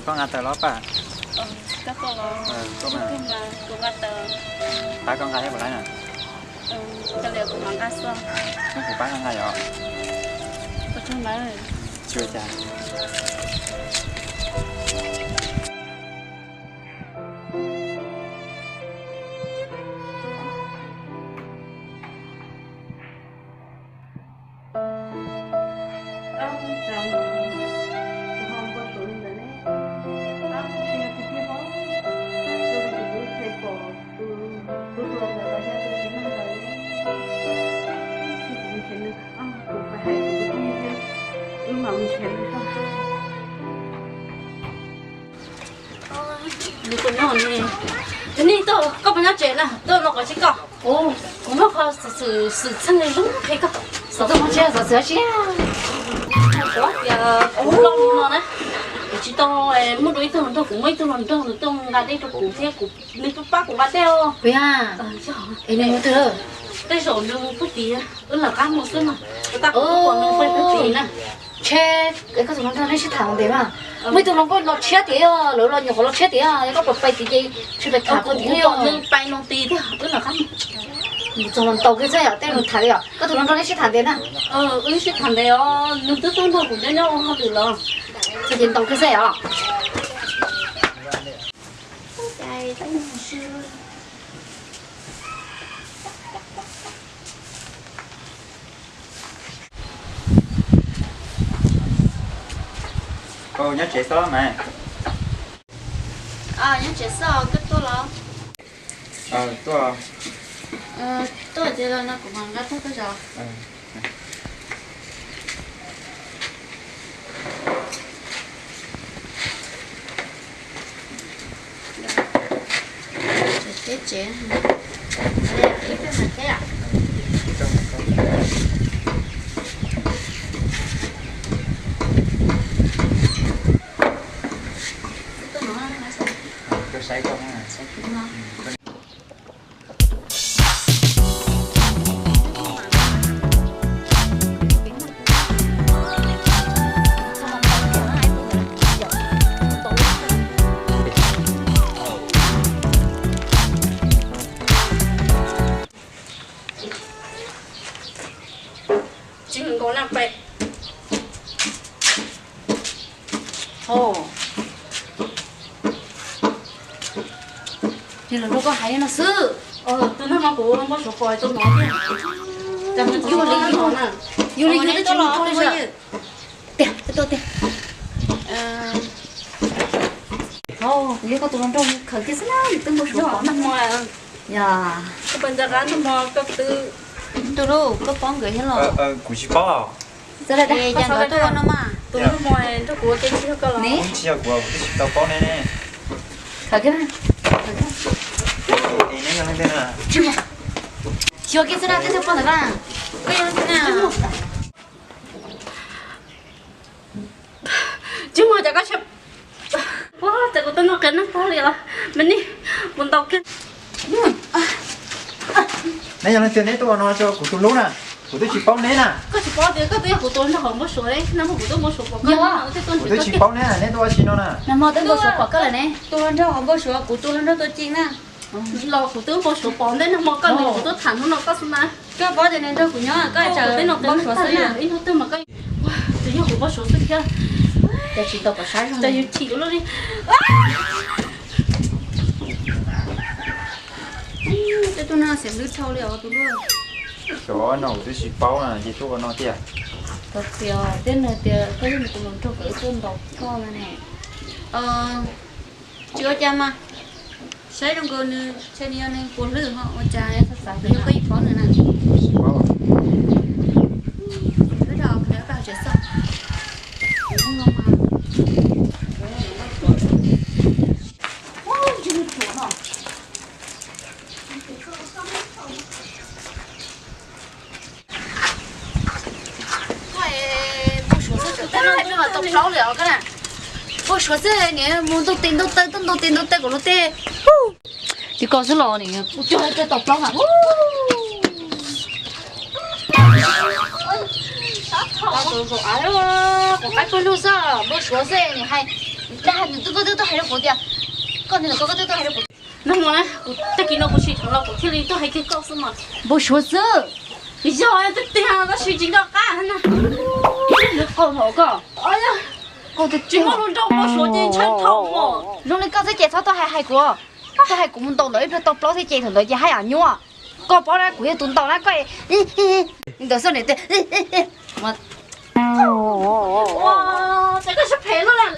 Koj nqa taws los pab? Pab koj nqa thiab puas laib na? Kuv pab koj nqa yom? Tsis ua cas. Nws tus no ne, nws tuaj, koj puas nyob tsev na, tuaj no kom sib koj. Kuv muaj qhov xwm txheej zoo qhia koj. Xov tooj tsis xov xwm tsis. Kuv tias kuv loj li no na, kuv tsis tau muaj dua ib tug hluas nraug, kuv muaj ib tug hluas nraug nws tuaj nqa dej rau kuv thiab kuv, nws pab kuv nqa dej os. Puas yog? Es nws mus twg lawm? Tej zaum nws mus puag tid, wb lawv qab mus xwb no. Tab kuv pom nws pais puag tid na. Ntshe koj tus hluas nraug neb sib tham ntev mas. Muaj ib tug hluas nkauj los tshiab tiag, lawv los nyuam qhuav los tshiab tiag, yog koj pais pais tid ces tsis pais tham puag tid li os. Nws pais no tid thiab, wb lawv qab mus. Txog los ntaus kiag xwb yom, tej nws tham li os. Koj tus hluas nraug neb sib tham ntev na. Wb sib tham ntev os, nws twb tuaj nrog kuv nyob nyob ua hauj lwm los. Ces ntaus kiag xwb yom. Nyob tsev xwb mas. Nyob tsev xwb, koj tuaj los? Tuaj. Tuaj ces los no kuv mam nqa tuaj koj zov. Tsev tsev, ib pliag mas teb. Tsis nkaus na pem. Ces lawv nrog koj hais li no xwb. Tus neeg no kuv npau suav pom tus no thiab. Yuav li, yuav li, yuav li, tiag, tiag. Yog koj tus hluas nraug khaws kiag xwb na, twb npau suav pom na. Yog. Tus lub, koj paub nkawd thiab los? Kuv tsis paub. Cas nkawd tuaj ua no mas? Tus npau suav nrog kuv ua ke tsis yog koj los? Tsis yog kuv, kuv twb tsis tau paub neb ne. Khaws kiag na. Xyuas kiag xwb na, twb tsis paub ntawm koj na. Koj yog xwb na. Tsis muaj cas koj, ua cas kuv twb noj qias neeg tag li os. Me ni, kuv ntaus kiag. Neb yog leej twg neb tuaj ua no rau kuv tus hlub na? Kuv twb tsis paub neb na. Koj tsis paub tias koj twb yog kuv tus nraug hauv npau suav, nag hmo kuv twb npau suav pom koj, kuv twb tsis paub neb na, neb tuaj ua tsi no na? Nag hmo twb npau suav pom koj lawm ne. Tus hluas nraug hauv npau suav, kuv tus hluas nraug tua ci na. Los kuv twb npau suav pom ntej nag hmo koj nws, kuv twb tham hnub no koj xwb na. Koj paub tias nws nrog kuv nyob, koj tsawg npau suav xwb na. Ib hnub twg mas koj, twb yog kuv npau suav xwb thiab. Cas tsis tau pom sab zog, cas yus chim ua luaj li. Tej tug no xiam hlwb dhau li os tus luaj. Xyov no kuv twb tsis paub na, ces tuaj ua no tiag. Tau tias, tias nws tias koj yog nws tus hluas nraug, koj tuaj ntaus koj no ne. Tsis ua cas mas, saib zoo nkaus nws ntshe nws yog neeg puas hlwb ho ua cas, yog koj yeej paub nws na. Wb dhau qhov peb tsev xwb. Npau suav xwb, tau plaub li os koj na. Npau suav xwb, niam mus ntaus tes ntaus taw, tuaj ntaus tes ntaus taw kom luag tej. Tiv koj xwb los niam kuv cog tau plaub mas. Kuv qaib pawg lug xwb, npau suav xwb niam hais. Koj hais ntawm koj twb tuaj hais rau kuv tias, koj ntawm koj twb tuaj hais rau kuv. Nag hmo na, kuv tag kis no kuv sim dheev los kuv thiaj li tuaj hais kiag koj xwb mas. Npau suav xwb. Yog tiag tiag tab sis tsis nco qab na. Qau hauv koj. Tsis muaj lub nroog npau suav ces ntshai thaum mas. Zoo li koj xwb ces txhob tuaj hais hais kuv. Tuaj hais kuv mus ntaus ntawm ib pliag tau plaub thiab ces thaum ntawd ces haj yam nyuaj. Koj paub na kuv yog tus ntaus na koj. Ntawd xwb niam tias. Ces koj siab phem loj lawm.